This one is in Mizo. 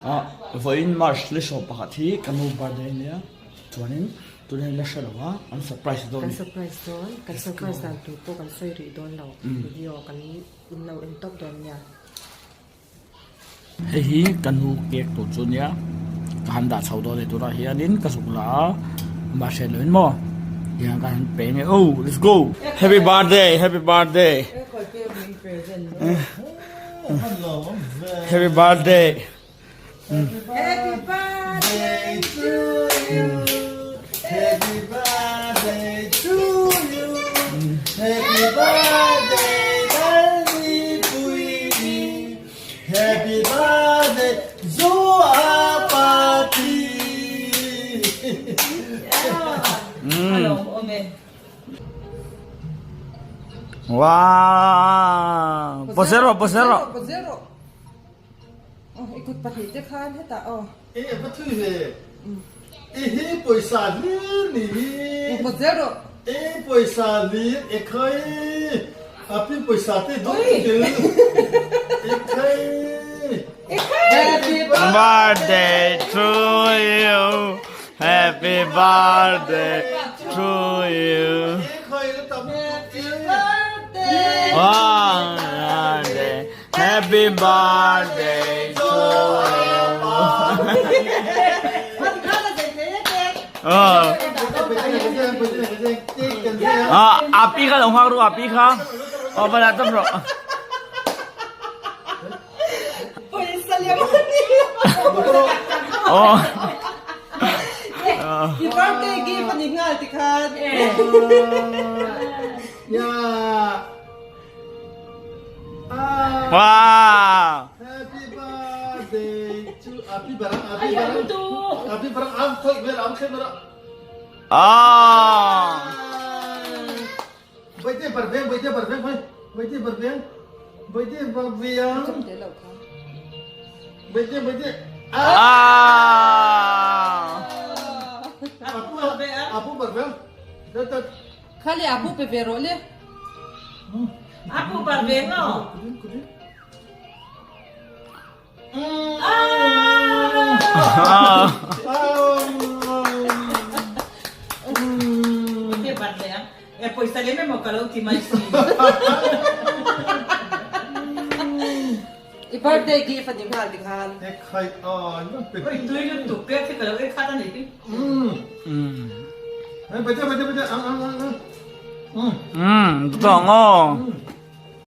Ah vawiin March ni sawm pakhat hi ka nu birthday a nia chuanin tunah hian la hre lo a an surprise dawn a ni. Kan surprise dawn, kan surprise dan tur pawh kan sawi rih dawn lo video kan in lo en tawp dawn nia. Hei hi ka nu cake tur chu nia ka han dah chho dawn a ni tunah hianin ka zuk la a amah hriat lohin maw tiang ka han pe nge oh let's go happy birthday happy birthday. Happy birthday. Happy birthday to you. Happy birthday to you. Happy birthday Lalnipuii. Happy birthday Zoapati. Wow! Pawh zel rawh, pawh zel rawh. Pawh zel rawh. Oh, i kut pahnih te khan hetah aw. E va thui ve. I hi pawisa hlir ni hi. Pawh zel rawh. E pawisa hlir e khai. A pi pawisa te dawt tel. E khai. Happy birthday to you. Happy birthday to you. Happy birthday to you. A pi kha lo nghak ru a pi kha. Aw va dah tawp rawh. Aw. I birthday gift a ni nghal ti khan. Wow. Happy birthday to Api barang Api barang Api barang am khoi mer am khoi mer. Ah. Baite barbeng baite barbeng khoi baite barbeng baite barbeng baite baite Ah. Apu apu barbeng dat dat Khali apu pe ve rawh le. Apu barbeng aw. E pawisa lem emaw ka lo ti mai si. I birthday gift a ni nghal ti khan. E khai a nan pe. Oi tui lutuk pek hi ka lo ei khat a ni hi. Bate bate bate ang ang ang. Tawng aw.